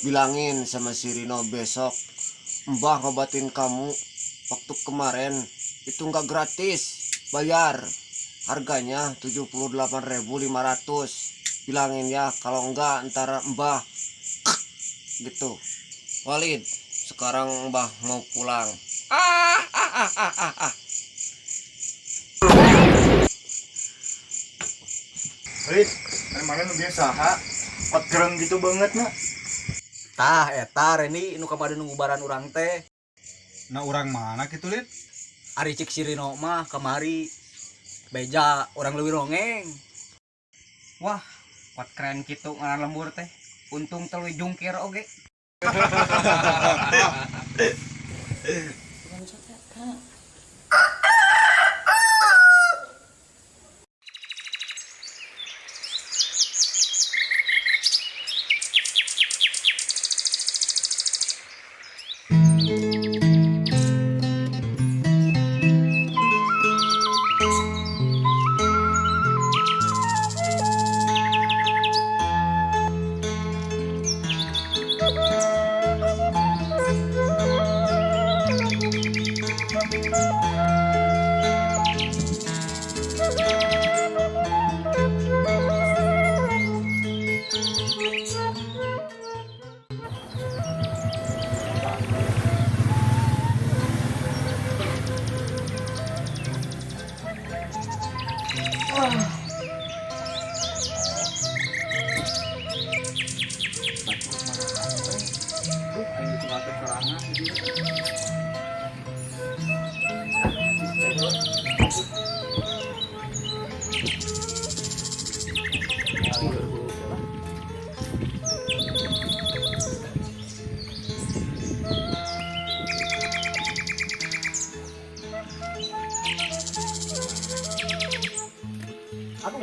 Bilangin sama si Rino besok Mbah ngobatin kamu waktu kemarin itu nggak gratis, bayar. Harganya 78.500. Bilangin ya, kalau enggak ntar Mbah gitu. Walid, sekarang Mbah mau pulang. Ah, ah, ah, ah, ah, ah. Lid, mana nu biasa ha? Pot gereng gitu banget nak. Tah eta Reni nu kamari nu ngubaran urang teh. Nah urang mana gitu Lid? Ari cik si Rino mah kamari beja urang leuwih rongeng. Wah, pot keren kitu ngaran lembur teh. Untung teu jungkir oge. Aduh.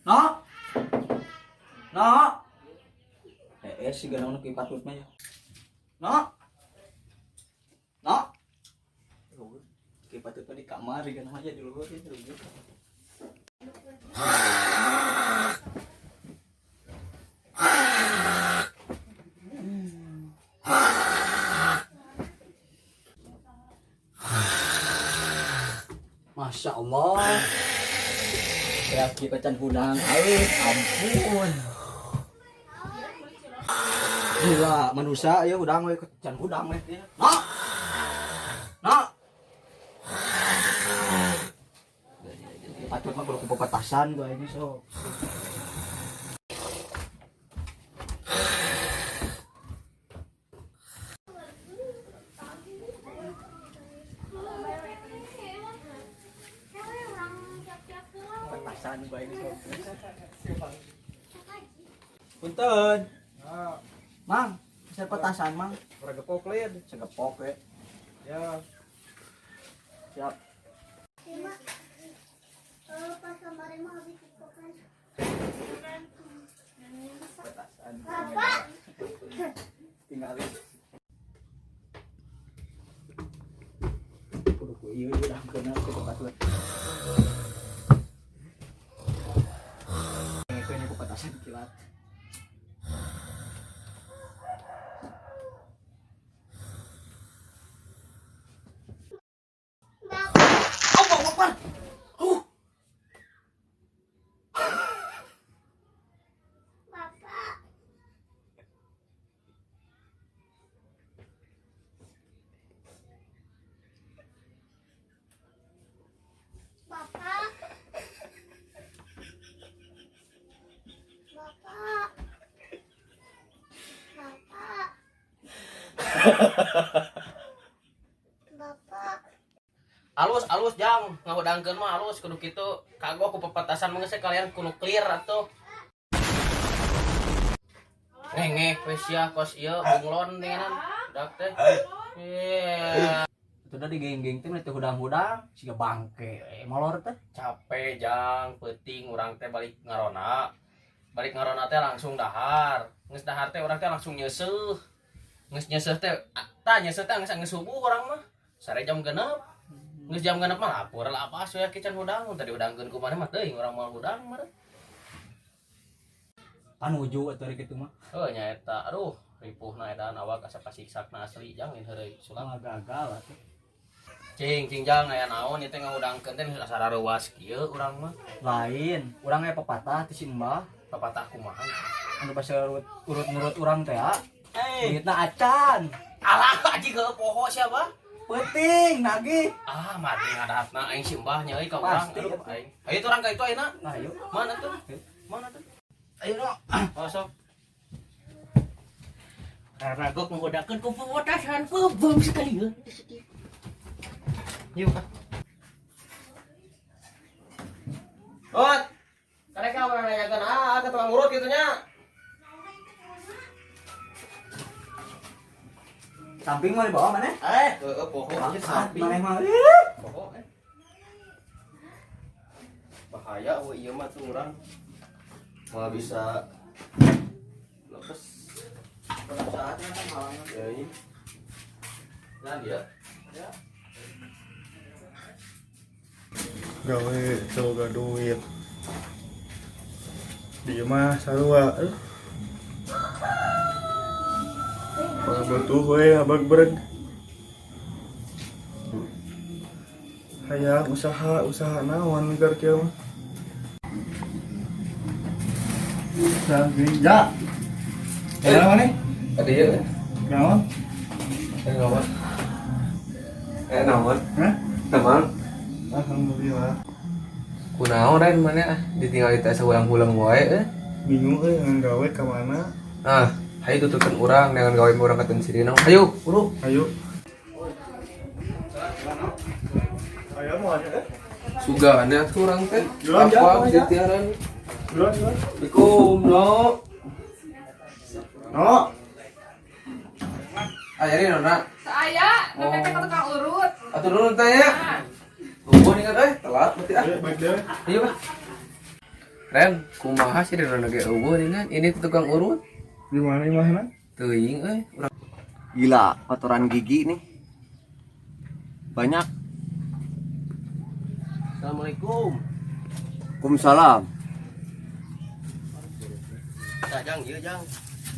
No. No. Si ganang nu patut mah ya. No. No. Ki patut mah di kamar ganang aja di luhur ya rujuk. Masya Allah. Ya kita can hudang. Ampun. Gila, manusia ya hudang we can hudang we. No. No. Patut mah kudu pepetasan gua ini so. Petasan gua ini so. Punten. Mang, bisa petasan, Mang. Ora gepok Lid. Segepok we. Ya. Siap. Pas kemarin mah habis kan. Petasan. Bapak. Tinggalin. Kudu ku ieu udah kena ku patut. Itu ini ku petasan kilat. Allahu Akbar. Bapak. Bapak. Bapak. Bapak. Bapak. Alus, alus. Halus jang, ngahudangkeun mah halus kudu kitu. Kagok ku pepatasan mah geus kalian kudu clear atuh. Ngengeh we sia kos ieu bunglon tinganan. Budak teh. Iya. Itu udah di geng-geng teh teh hudang-hudang siga bangke molor teh. Capek jang, peuting urang teh balik ngarona. Balik ngarona teh langsung dahar. Geus dahar teh urang teh langsung nyeuseuh. Geus nyeuseuh teh tah nyeuseuh teh geus subuh urang mah. Sare jam 6. Geus jam 6 mah lapor lah apa we kican hudang. Tadi hudangkeun ku maneh mah teuing urang moal hudang mah. Panuju atuh ari kitu mah. Heuh nya eta. Aduh, ripuhna edan awak asa kasiksakna asli jang lain heureuy sulap. Mah gagal atuh. Cing, cing jang aya naon ieu teh ngahudangkeun teh asa rareuwas kieu urang mah. Lain, urang aya pepatah ti si Mbah. Pepatah kumaha? Anu basa urut-nurut urang teh ha. Duitna acan. Alah, anjing heueuh poho siapa? Peuting nagih. Ah, mati ngadatna aing si Mbah nya euy ka urang. Pasti, Aduh, aing. Ayo tuh urang ka itu ayeuna. Nah, ayo. Mana tuh? Mana tuh? Ayo no. Oh, sok. Ragok menggodakan ku pepatasan bebem sekali ya. Yuk ah. Ot. Karek ka urang nanyakeun ah ka tukang urut kitu nya. Samping mah dibawa mana? Heueuh poho anjir samping. Maneh mah. Poho eh. Bahaya euy ieu mah tuh urang. Moal bisa lepas. Saatnya kan halangan. Ya ini. Nah dia. Gawe semoga duit. Di mah sarua. Butuh we abag bereg. Hayang usaha usaha naon gar kieu mah. Ja. Kenapa nih? Tadi ya. Naon? Naon? Naon? Hah? Naon? Alhamdulillah. Kunaon Ren mana ah ditinggal di asa ulang-ulang wae eh. Bingung euy ngan gawe ka mana? Ah, hayu tuturkeun urang dengan gawe urang ka Sirina. Ayo, buru. Ayo. Ayo mau aja eh. Sugana atuh urang teh. Duluan, Apa Jang. ditiaran? Duluan, duluan. Assalamualaikum, no. No. Ah, jadi nona. Saya, oh. Ke tukang urut. Atuh dulu tanya. Tunggu nih kan, telat berarti ah. Ayo, baik deh. Ayo ah. Ren, kumaha sih di nona ge eueuh nih kan? Ini tukang urut. Di mana imahna? Teuing euy, urang Gila, kotoran gigi nih. Banyak. Assalamualaikum. Waalaikumsalam. Tah jang ieu jang.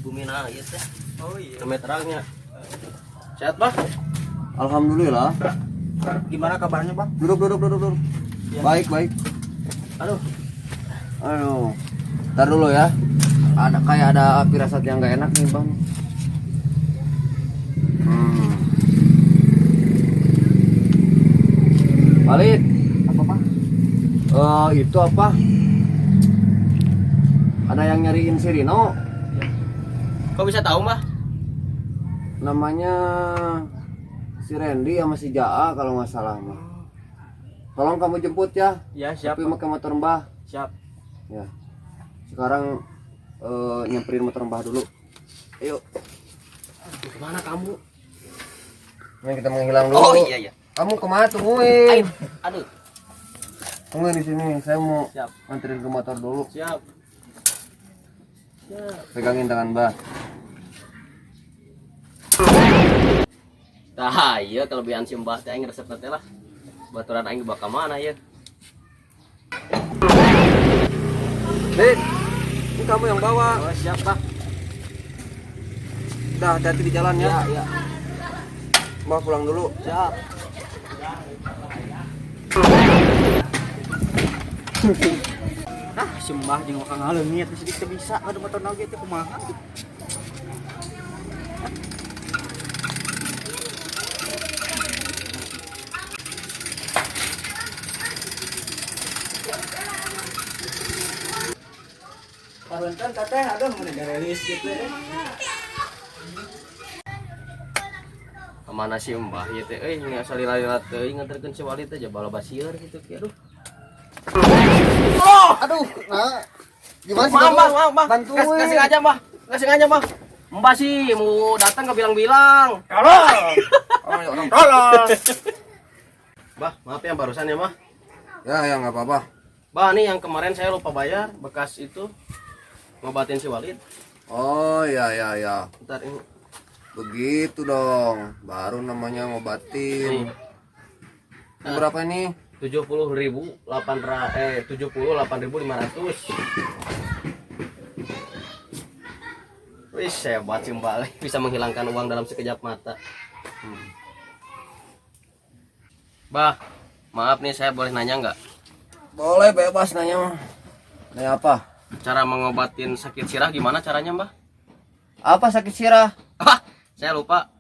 Bumina ieu teh. Oh iya. Rame terangnya. Sehat, Bah? Alhamdulillah. Gimana kabarnya, Bang? Duduk, duduk, duduk, duduk. Baik, baik. Aduh. Aduh. Ntar dulu ya. Ada kayak ada firasat yang gak enak nih, Bang. Walid, Apa, Pak? Itu apa? Ada yang nyariin si Rino. Kok bisa tahu, Mbah? Namanya si Randy sama si Jaa kalau nggak salah mah. Tolong kamu jemput ya. Ya, siap. Tapi pakai motor Mbah. Siap. Ya. Sekarang nyamperin motor Mbah dulu. Ayo. Kemana kamu? Ini kita menghilang dulu. Oh iya iya. Kamu kemana tungguin? Aduh. Tungguin di sini. Saya mau Siap. nganterin ke motor dulu. Siap. Pegangin tangan Mbah. Tah, iya kelebihan si Mbah teh aing resep teh lah. Baturan aing bakal mana ya? Lin, ini kamu yang bawa. Oh, siap, Pak. Udah, hati-hati di jalan ya. Ya, ya. Mbah pulang dulu. Siap. Ah, si Mbah jeung wakang ngaleungit geus teu bisa adu motor oge teh kumaha. Paruntan teteh aduh mun garelis gitu. Mana si Mbah ieu teh euy nya salila-lila teuing nganterkeun si Walid teh jaba loba sieur kitu ki aduh. Aduh, nah. Gimana sih? Maaf, Mbah, maaf, Mbah. Bantuin. Nggak sengaja, Mbah. Nggak sengaja, Mbah. Mbah sih mau datang nggak bilang-bilang. Tolong. Oh, orang tolong. Mbah, maaf ya barusan ya, Mbah. Ya, ya nggak apa-apa. Mbah, nih yang kemarin saya lupa bayar bekas itu ngobatin si Walid. Oh, ya ya ya. Ntar ini. Begitu dong. Baru namanya ngobatin. Nih. Ini berapa ini? 70.000 78.500. Wih, hebat sih Mbak. Bisa menghilangkan uang dalam sekejap mata. Bah, maaf nih saya boleh nanya nggak? Boleh bebas nanya mah. Nanya apa? Cara mengobatin sakit sirah gimana caranya, Mbah? Apa sakit sirah? Ah, saya lupa.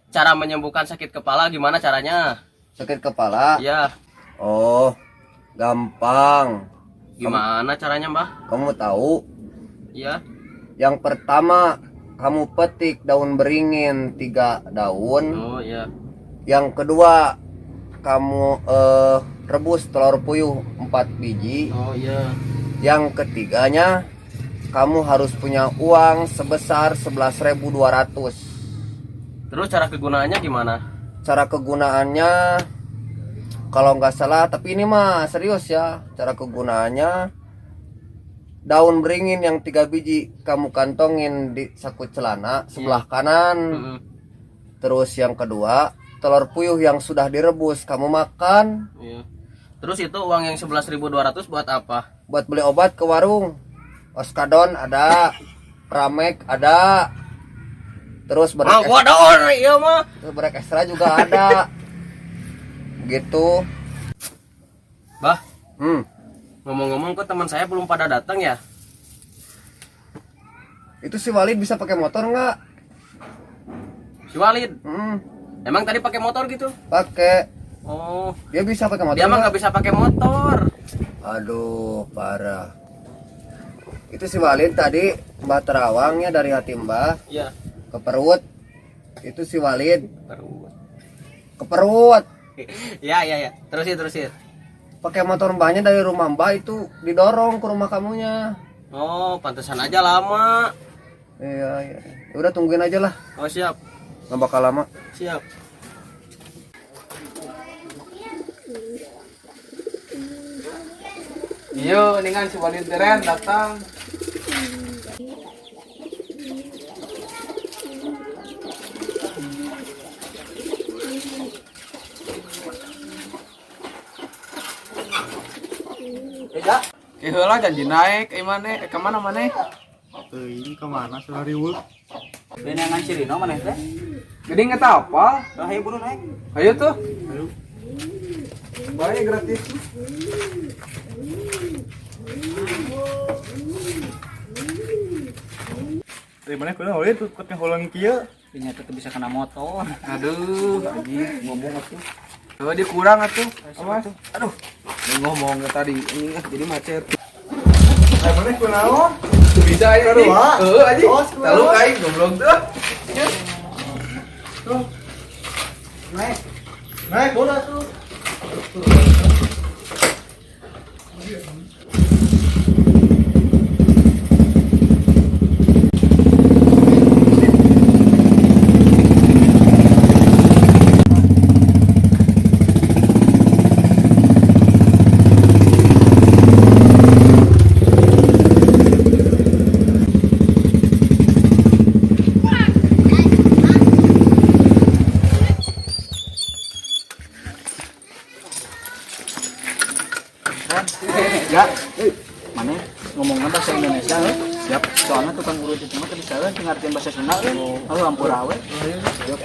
Cara menyembuhkan sakit kepala gimana caranya? Sakit kepala? Iya. Oh, gampang. Gimana caranya, Mbah? Kamu tahu? Iya. Yang pertama, kamu petik daun beringin 3 daun. Oh, iya. Yang kedua, kamu rebus telur puyuh 4 biji. Oh, iya. Yang ketiganya, kamu harus punya uang sebesar 11.200. Terus cara kegunaannya gimana? Cara kegunaannya, kalau nggak salah, tapi ini mah serius ya. Cara kegunaannya, daun beringin yang 3 biji kamu kantongin di saku celana sebelah kanan. Terus yang kedua, telur puyuh yang sudah direbus kamu makan. Iya. Terus itu uang yang 11.200 buat apa? Buat beli obat ke warung. Oskadon ada, Pramek ada. Terus Ah, gua daun, iya mah. Terus berek ekstra juga ada. Gitu. Bah. Ngomong-ngomong kok teman saya belum pada datang ya? Itu si Walid bisa pakai motor nggak? Si Walid? Emang tadi pakai motor gitu? Pakai. Oh. Dia bisa pakai motor? Dia mah nggak bisa pakai motor. Aduh, parah. Itu si Walid tadi Mbah terawangnya dari hati Mbah. Iya. Ke perut. Itu si Walid. Perut. Ke perut. Ya, ya, ya. Terusin, terusin. Pakai motor mbahnya dari rumah mbah itu didorong ke rumah kamunya. Oh, pantesan aja lama. Iya, iya. Ya udah tungguin aja lah. Oh, siap. Nggak bakal lama. Siap. Iya, ini kan si Walid Deren datang. Ya. Heula janji naik, maneh, ka mana maneh? Teuing ka mana sehari riweuh. Denengan si Rino maneh teh? Jadi nggak tahu apa? Lah hayu buru naik. Ayo tuh. Ayo. Baik gratis. Dari mana kudu oleh tuh kot ngaholang kieu. Ternyata tuh bisa kena motor. Aduh, anjing ngomong atuh. Oh, dia kurang atuh. Awas. Aduh. Ngomong ke tadi, ini jadi macet. Eh, mana kunaon? Bisa ya nih. Heeh, anjing. Lalu aing goblok tuh. Tuh. Naik. Naik bola tuh. Ya, mana ngomongnya bahasa Indonesia, eh? Siap. Soalnya tukang urut itu mah bisa ngertiin bahasa Sunda, eh. Oh, ampura we. Siap, siap.